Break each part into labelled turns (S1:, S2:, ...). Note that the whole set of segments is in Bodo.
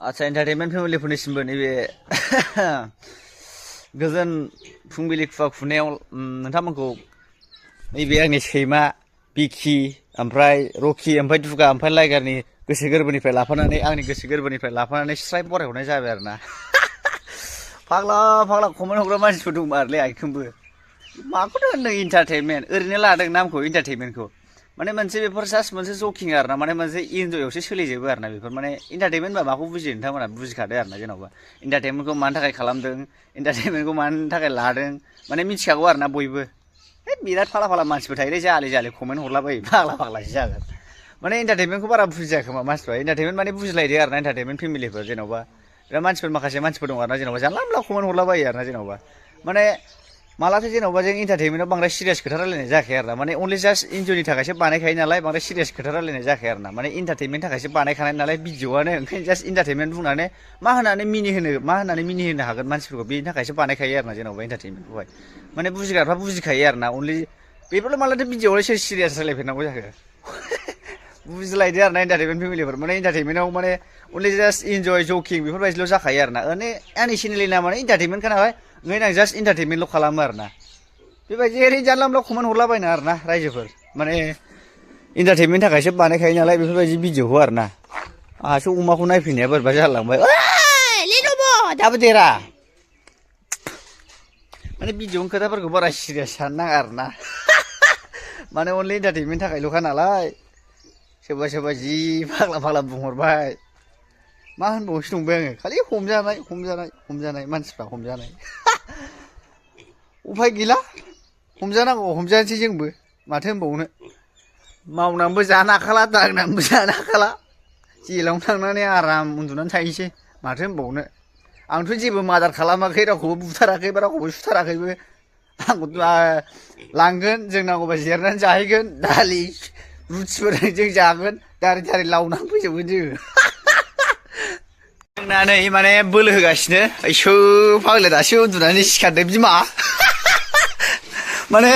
S1: आच्छा एन्टारटेनमेन्ट फेमिलिफोरनिसिमबो नैबे गोजोन फुंबिलि खुवा खुनायाव नोंथांमोनखौ नैबे आंनि सैमा बिखि ओमफ्राय रकि ओमफ्राय दुगा ओमफ्राय लाइगारनि गोसो गोरबोनिफ्राय लाफानानै आंनि गोसो गोरबोनिफ्राय लाफानानै स्राय बरायहरनाय जाबाय आरोना फाग्ला फाग्ला कमेन्ट हरग्रा मानसिफोर दंमारलै आइखोमबो माखौथो होनदों इन्टारटेनमेन्ट ओरैनो लादों नामखौ इन्टारटेनमेन्टखौ माने मोनसे बेफोर जास्ट मोनसे जकिं आरोना माने मोनसे इन्जयआवसो सोलिजोबो आरोना बेफोर माने इन्टारटेनमेन्ट बा माखौ बुजियो नोंथांमोना बुजिखादो आरोना जेन'बा इन्टारटेनमेन्टखौ मानि थाखाय खालामदों इन्टारटेनमेन्टखौ मानि थाखाय लादों माने मिथिखागौ आरोना बयबो बिराद फाला फाला मानसिफोर थायोलै जालि जालि कमेन्ट हरलाबायो फाग्ला फाग्लासो जागोन माने इन्टारटेनमेन्टखौ बारा बुजिया खोमा मानसिफ्रा इन्टारटेनमेन्ट माने बुजिलायदो आरोना इन्टारटेनमेन्ट फेमिलिफोर जेन'बा बिराद मानसिफोर माखासे मानसिफोर दं आरोना जेन'बा जानला मोनला कमेन्ट हरलाबायो आरोना जेन'बा माने मालाथो जेन'बा जों इन्टारटेनमेन्टआव बांद्राय सिरियास खोथा रायलायनाय जाखाया आरोना माने अनलि जास्ट इन्जयनि थाखायसो बानायखायो नालाय बांद्राय सिरियास खोथा रायलायनाय जाखाया आरोना माने इन्टारटेनमेन्टनि थाखायसो बानायखानाय नालाय भिडिअआनो ओंखायनो जास्ट इन्टारटेनमेन्ट बुंनानै मा होननानै मिनिहोनो हागोन मानसिफोरखौ बेनि थाखायसो बानायखायो आरोना जेन'बा इन्टारटेनमेन्टखौहाय माने बुजिग्राफ्रा बुजिखायो आरोना अनलि बेफोरल' मालाथो भिडिअआवलाय सोर सिरियास रायलायफेरनांगौ जाखो बुजिलायदो आरोना इन्टारटेनमेन्ट फेमिलिफोर माने इन्टारटेनमेन्टआव माने अनलि जास्ट इन्जय जकिं बेफोरबायदिल' जाखायो आरोना माने आंनि चेनेलनि नामानो इन्टारटेनमेन्टखा नालाय ओंखायनो आं जास्ट इन्टारटेनमेन्टल' खालामो आरोना बेबायदि ओरैनो जानला मोनला कमेन्ट हरलाबायना आरोना रायजोफोर माने इन्टारटेनमेन्टनि थाखायसो बानायखायो नालाय बेफोरबायदि भिडिअखौ आरोना आंहासो अमाखौ नायफैनाया बोरैबा जालांबाय दाबो देरा माने भिडिअनि खोथाफोरखौ बारा सिरियास साननो नाङा आरोना माने अनलि इन्टारटेनमेन्टनि थाखायल'खा नालाय सोरबा सोरबा जि फाग्ला फाग्ला बुंहरबाय मा होनबावनोसो नंबाय आङो खालि हमजानाय मानसिफ्रा हमजानाय उफाय गैला हमजानांगौ हमजानोसै जोंबो माथो होनबावनो मावनानैबो जानो हाखाला दांनानैबो जानो हाखाला जेलावनो थांनानै आराम उन्दुनानै थाहैसै माथो होनबावनो आंथ' जेबो मादार खालामाखै रावखौबो बुथाराखै बा रावखौबो सुथाराखैबो आंखौ लांगोन जों नांगौबा जिरनानै जाहैगोन दालि रुटिफोरजों जों जागोन दारि लावनानै फैजोबगोन जोङो जोंना नै माने बोलो होगासिनो इसो फाग्ला दासो उन्दुनानै सिखारदों बिमा माने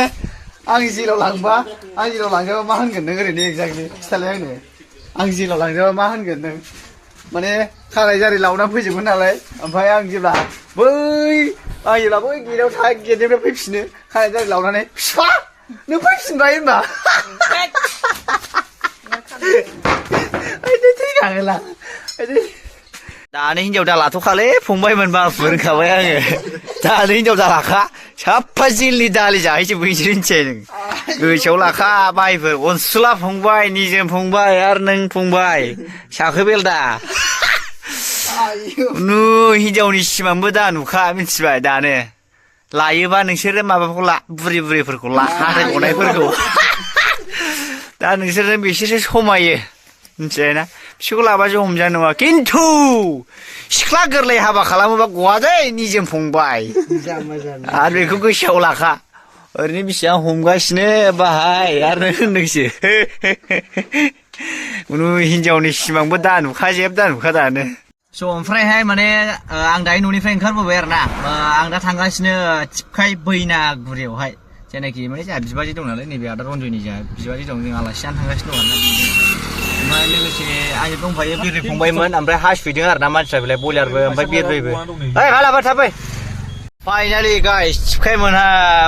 S1: आं जेलाव लांजाबा मा होनगोन नों ओरैनो एक्जाक्टलि खिथालाय आंनो आं जेलाव लांजाबा मा होनगोन नों माने खाराय जारि लावनानै फैजोबगोन नालाय ओमफ्राय आं जेब्ला बै गेटआव गेटनिफ्राय फैफिनो खाराय जारि लावनानै फिफा नों फैफिनबाय होनबा थैनाङोला दानो हिनजाव दालाथ'खालै फंबायमोनबा फोरोंखाबाय आङो दानो हिनजाव दालाखा साफा जिलनि दालि जाहैजोबहैसै मिथिबाय नों गोसोआव लाखा भाइफोर अनसुला फंबाय निजोम फंबाय आरो नों फंबाय साखो बेलदा हिनजावनि सिमांबो दा नुखा मिथिबाय दानो लायोबा नोंसोरो माबाखौ ला बुरिफोरखौ ला हाथाय गनायफोरखौ दा नोंसोरो बिसोरसो समायो मिथिबायना बिसोरखौ लाबासो हमजानाय नङा खिन्थु सिख्ला गोरलै हाबा खालामोबा गवादै निजोम फंबाय आरो बेखौ गोसोआव लाखा ओरैनो बेसेबां हमगासिनो बाहाय आरो नों होनदोंसो खुनु हिनजावनि सिमांबो दा नुखा दानो स' ओमफ्रायहाय माने आं दायो न'निफ्राय ओंखारबोबाय आरोना आं दा थांगासिनो थिपखाय बैनागुरियावहाय जायनाखि माने जोंहा बिबाजै दं नालाय नैबे आदा रन्जयनि जोंहा बिबाजै दं जों आलासि जानो थांगासिनो दं आरोना ओमफ्राय लोगोसे आंजों दंफायो बिरदै फंबायमोन ओमफ्राय हासुफैदों आरोना मानसिफ्रा बेलाय बयलारबो ओमफ्राय बिरदैबो ओइ हालाबा थाबै फाइनालि गाइस थिपखाय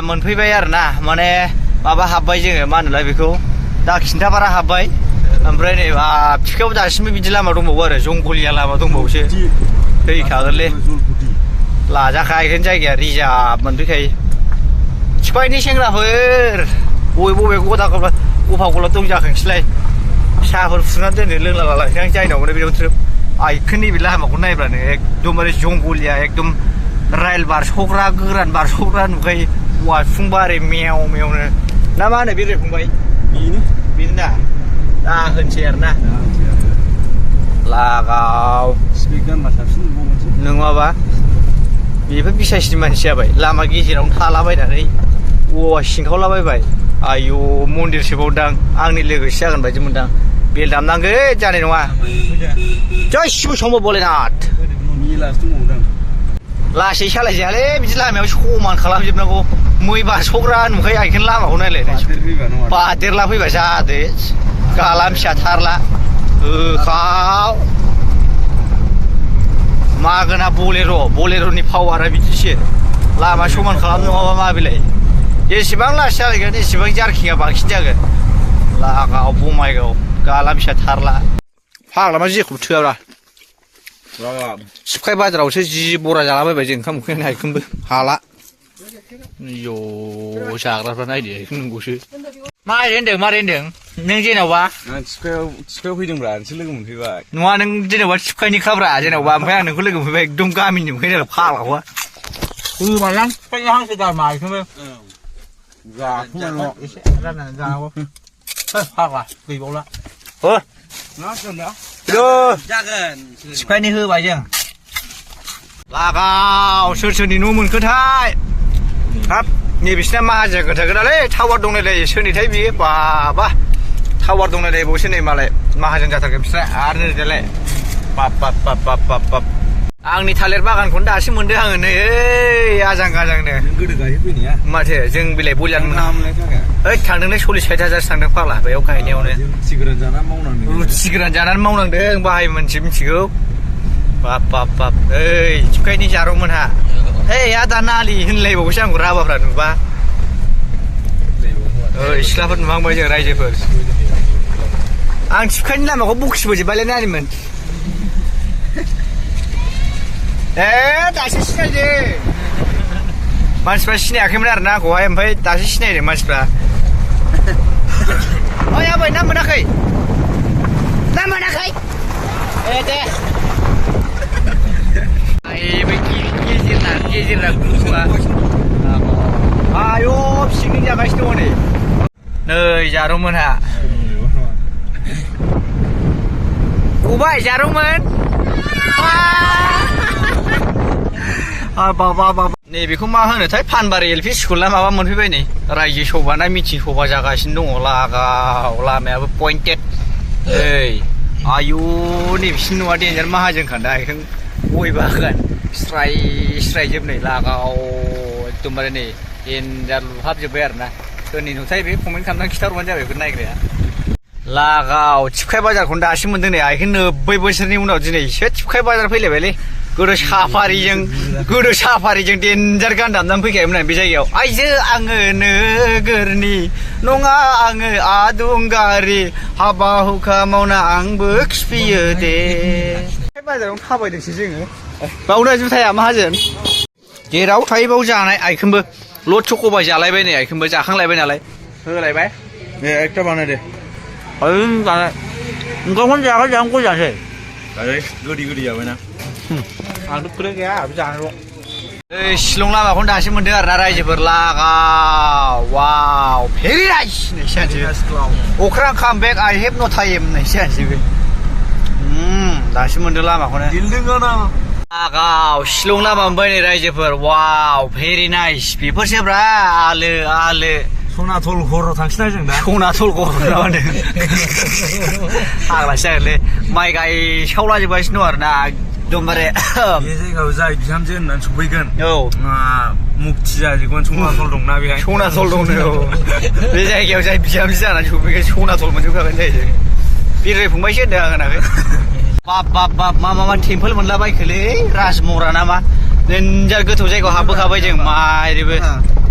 S1: मोनफैबाय आरोना माने माबा हाबबाय जोङो मा होनोलाय बेखौ दा खिन्थापारा हाबबाय ओमफ्राय नै थिपखायाव दासिमबो बिदि लामा दंबावो आरो जंगलिया लामा दंबावोसो थैखागोनलै लाजाखागोन जायगाया रिजार्भ मोनफैखायो थिपखायनि सेंग्राफोर बबे गफा गला दं जाखांसैलाय साहाफोर फुदुंनानै दोननो लोंला लांसै आं जायनाव मोनो बेयाव थ्रोब आइखोन नैबे लामाखौ नायब्लानो एकदमबारे जंगलिया एकदम राइल बारस'ग्रा गोरान बारस'ग्रा नुखायो औवासुंबारि मेव मेवनो ना मा होनो बिरदै फंबाय बेनो दा दा होनसै आरोना लागाव नङाबा बेफोर बिसायसनि मानसि जाबाय लामा गेजेरावनो थालाबायनानै औवा सिंखावलाबायबाय आयु मन्दिरसो बावदां आंनि लोगोसो जागोन बायदि मोनदां बेल दामनांगोन जानाय नङा जय शिव शम्भ भलेनाथ लासै सालायजायालै बिदि लामायाव समान खालामजोबनांगौ मै बारस'ग्रा नुखायो आइखोन लामाखौ नायलाय बादेरला फैबा जादो गाला फिसा थारला होखाव मागोना बलेर'नि पावारा बिदिसो लामा समान खालाम नङाबा मा बेलाय जेसेबां लासै जालायगोन एसेबां जारकिंआ बांसिन जागोन लागाव बङाइगाव गाला फिसा थारला फाग्ला मा जेखौबो थोआब्रा सिफखाय बाजारावसो जि बरा जालाबायबाय जों ओंखाम उखैनानै हायखोमबो हाला अय्य जाग्राफ्रा नायदो नंगौसो मारै होनदों नों जेन'बा
S2: आं थिफखायाव फैदोंब्रा नोंसोर लोगो मोनफैबाय
S1: नङा नों जेन'बा थिफखायनि खाब्रा जेन'बा ओमफ्राय आं नोंखौ लोगो मोनफैबाय एकदम गामिनि मोनफैनाय फाग्लाखौवा होबालां थिफखायनि हांसो दामा बेखौबो
S2: जाखुमाल'
S1: एसे राननानै जानांगौ फाग्ला गैबावला
S2: जागोन
S1: थिफखायनि होबाय जों लागाव सोरनि न' मोनखोथाय हाब नैबिसिना माहाजोन खोथागोनालै टावार दंनायलाय सोरनिथाय बियो बाबा टावार दंनायलाय बावसो नै मालाय माहाजोन जाथारगोन बिस्रा आरो नै दालाय बाब आंनि थालिर बागानखौनो दासो मोनदों आङो नै ओइ आजां गाजांनो
S2: गोदो गायहैफैनाया
S1: माथो जों बिलाइ बलियान मोना ओइ थांदोंलै 40-60 थांदों फाग्ला बेयाव गायनायावनो
S2: रुथि गोरान जानानै
S1: मावनांदों बाहाय मोनसे मिथिगौ बाब ओइ थिफखायनि जारौमोनहा ओइ आदा नालि होनलायबावोसो आंखौ राभाफ्रा नुबा ओइ सिख्लाफोर नुहांबाय जों रायजोफोर आं थिफखायनि लामाखौ बखिबोजोब्बायलै नानिमोन दासो सिनायदों मानसिफ्रा सिनायाखैमोन आरोना आंखौहाय ओमफ्राय दासो सिनायदों मानसिफ्रा ओइ आबै ना मोनाखै दे गेजेरना गुसुआ आय' पिकनिक जागासिनो दङ नै जारौमोनहा गबाय जारौमोन नैबेखौ मा होनोथाय फानबारि LP स्कुल ना माबा मोनफैबाय नै रायजो सभा ना मिटिं सभा जागासिनो दङ लागाव लामायाबो पइन्टेड ओइ आयु नैबिसिनि न'आ देन्जार माहाजोनखादा बेखौ गय बागान स्राय जोबनाय लागाव एकदमबारे नै देन्जार लुहाबजोब्बाय आरो ना सोरनि नुथाय बे कमेन्ट खालामनानै खिथाहरबानो जाबाय बेखौ नायग्राया लागाव थिफखाय बाजारखौनो दासो मोनदों नै आइखौ 90 बोसोरनि उनाव दिनैसो थिफखाय बाजार फैलायबायलै गोदो साफारिजों देन्जार गान दामनानै फैखायोमोन आं बे जायगायाव आइजो आङो नोगोरनि नङा आङो आदुंगारि हाबा हुखा मावना आंबो खिफियो दे बाजारावनो थाबायदोंसो जोङो बावनो जुथाया माहाजोन जेराव थायो बाव जानाय आइखोमबो लद चक'बाय जालायबाय नै आइखोमबो जाखांलायबाय नालाय होलायबाय
S2: दे एकटा बानाय दे
S1: जानाय ओंखामखौनो जायाखै जाहां गय जानोसै
S2: गोदै जाबायना
S1: आंथ' खोथा गैया जानोल' ओइ शिलं लामाखौनो दासो मोनदों आरोना रायजोफोर लागाव वाव भेरि नाइस नैसो अख्रां काम बेक आइ हेभ नो टाइम नैसो बे दासो मोनदों लामाखौनो लागाव शिलं लामा मोनबाय नै रायजोफोर वाव भेरि नाइस बेफोरसोब्रा आलो
S2: सनाथल घराव थांसैना जों दा
S1: सनाथल घर ना होनदों फाग्लासो जागोनलै माइ गायसावलाजोबगासिनो दं आरोना एकदमबारे
S2: बे जायगायाव जाय बिहामजो होननानै सफैगोन
S1: औ
S2: मुक्ति जाजोबगोन सनाथल दंना बेहाय
S1: सनाथल दंनो औ बे जायगायाव जाय बिहामजो जानानै सफैगोन सनाथल मोनजोबखागोन जाहैदों बिग्राय फंबायसो होनदों आं होनाखै बाब मा टेम्पोल मोनला बायखोलै राजमरा नामा देन्जार गोथौ जायगायाव हाबबोखाबाय जों माइरिबो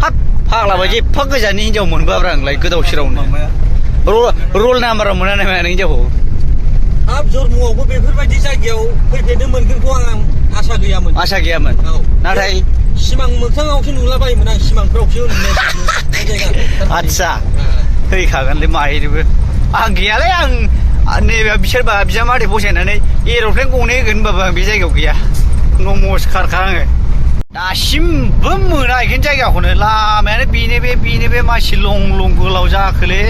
S1: हाब फाग्ला बायदि एफा गोजाननि हिनजाव मोनबोआब्रा आंलाय गोदाव सोरावनो रल नाम्बाराव मोना नामा नों हिनजावखौ
S3: हाब जन्मआवबो बेफोरबायदि जायगायाव फैफेरनो मोनगोनखौ आं आसा गैयामोन
S1: नाथाय
S3: सिमां मोगथाङावसो नुलाबायोमोन आं सिमांफ्रावसो
S1: आदसा फैखागोनलै माइरिबो आं गैयालै आं नैबे बिसोरबा बिजामादै फसायनानै एर'प्लेन गंनै होगोन होनबाबो आं बे जायगायाव गैया नमस्कारखा आङो दासिमबो मोना बेखिनि जायगाखौनो लामायानो बेनो बे मासि लं गोलाव जाखोलै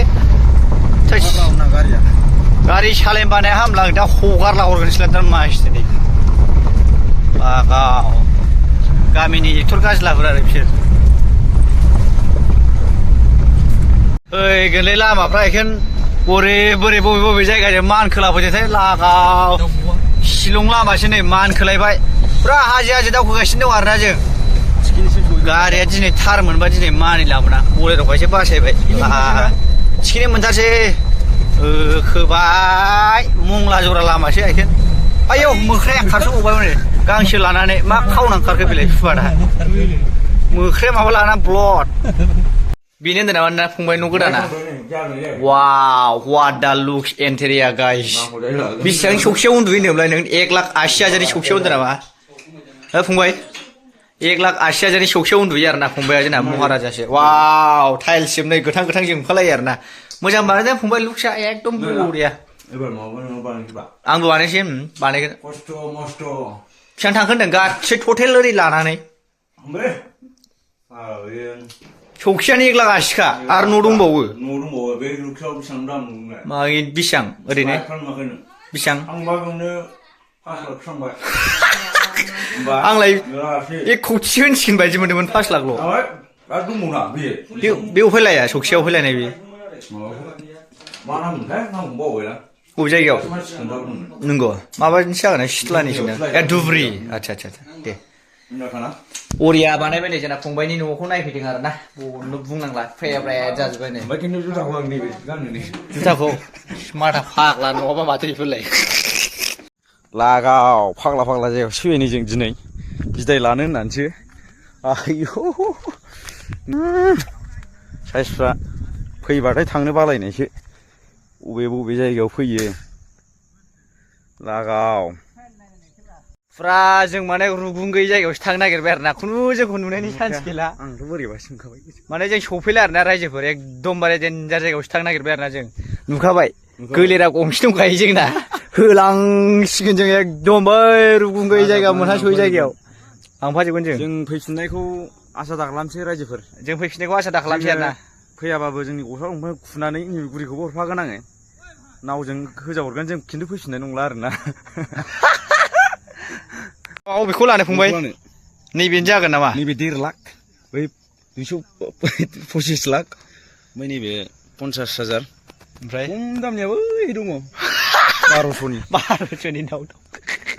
S1: गारि सालायनो बानाया हामला दा हगारला हरगोनसैलाय मासि दिनै लागाव गामिनि एक्टर गाज्लाफोर आरो बिसोर फैगोनलै लामाफ्रा बेखौनो बोरै बबे जायगाजों मानखोलाबोजोंथाय लागाव शिलं लामासो नै मानखोलायबाय फुरा हाजो दावखोगासिनो दं आरोना जों गारिया दिनै थार मोनबा दिनै मानिलामोना बलेर'खायसो बासायबाय थिखिनि मोनथारसै खोबाय मंला जरा लामासो आइखोन आयौ मोख्राया खारस'बावबाय हनै गांसो लानानै मा खावनां खारखो बेलाय फुवादा मोख्राया माबा लाना ब्लड बेनो होनदों नामा ना फंबाय न' गोदाना वाव व्हाट दा लुक्स एन्टेरिया गाइस बेसेबां सौखियाव उन्दुयो होनदोंमोनलाय नों 1,80,000 नि सौखियाव होनदों नामा हो फंबाय 1,80,000 नि सौखियाव उन्दुयो आरो ना फंबाया जोंना महाराजासो वाव टाइल्स जोबनाय गोथां गोथां जोंखालायो आरो ना मोजां बानायदों फंबाय लुक्सआ एकदम बरिया
S2: एबार माबा बानायबा
S1: आंबो बानायसै बानायगोन
S2: खस्थ' मस्थ'
S1: बेसेबां थांखो होनदों गासै टटेल ओरै लानानै
S2: ओमफ्राय
S1: सौखियानो 1,80,000 खा आरो न' दंबावो
S2: न' दंबावो बे लुक्सआव बेसेबां दाम नोंलाय
S1: मा बेसेबां ओरैनो बेसेबां
S2: आं बागावनो 5 लाख थांबाय
S1: आंलाय 1 कौटि होनसिगोन बायदि मोनदोंमोन 5 लाखल'
S2: आरो दंबावना
S1: बे अफाय लाया सौखियाव अफाय लायनाय बे
S2: मा नाममोनथाय नामखौ बावबायना
S1: बबे जायगायाव नंगौ माबानिसो जागोन ना सिथ्लानिसो ए दुब्रि आच्छा दे अरिया बानायबाय नै जोंना फंबायनि न'खौ नायफैदों आरो ना बुंनांला फ्राया जाजोब्बाय नै
S2: ओमफ्राय खिन्थु जुथाखौ आं नैबे गाननो नै
S1: जुथाखौ माथा फाग्ला नङाबा माथो बेफोरलाय लागाव फाग्ला जायगायाव फैबाय नै जों दिनै बिदाय लानो होननानैसो आयौ साइसफ्रा फैबाथाय थांनो बालायनायसो बबे जायगायाव फैयो लागाव फुरा जों माने रुगुं गैयै जायगायावसो थांनो नागिरबाय आरो ना खुनु जोंखौ नुनायनि चान्स गैला आंथ' बोरैबासो नुखाबाय माने जों सफैला आरो ना रायजोफोर एकदमबारे देन्जार जायगायावसो थांनो नागिरबाय आरो ना जों नुखाबाय गोलेरा गंसे दंखायो जोंना होलांसिगोन जों एकदम बै रुगुं गैयै जायगा मोनहासयै जायगायाव थांफाजोबगोन जों
S2: फैफिननायखौ आसा दाखालामसै रायजोफोर
S1: जों फैफिननायखौ आसा दाखालामसै आरो ना
S2: फैयाबाबो जोंनि गस्ला लंपेन्ट खुनानै गुरिखौबो हरफागोन आङो नावजों होजाहरगोन जों खिन्थु फैफिननाय नंला आरोना
S1: बेखौ लानो फंबाय नैबेनो जागोन नामा
S2: नैबे 1.5 लाख बै 225 लाख ओमफ्राय नैबे 50,000
S1: ओमफ्राय
S2: खम दामनियाबो ओइ दङ 1200नि
S1: दाउ दं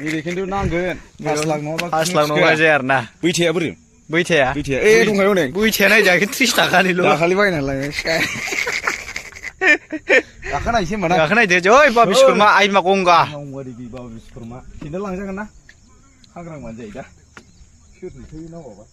S2: नैबे खिन्थु नांगोन 5 लाख नङाबा
S1: 5 लाख नङाबा जाया आरो ना
S2: बैथाया बोरै
S1: बैथाया
S2: ए दंखायो नै
S1: बैथाया नायजाखै 30 थाखानिल'
S2: दाखालि बायना लायनाय गाखोनायसै होमबा ना
S1: गाखोनायदो जय बा बिस्कुरमा आइमा गंगा
S2: बा बिस्कुरमा खिन्था लांजागोन ना हाग्रांबानो जायो दा सोर नुथायो नांगौबा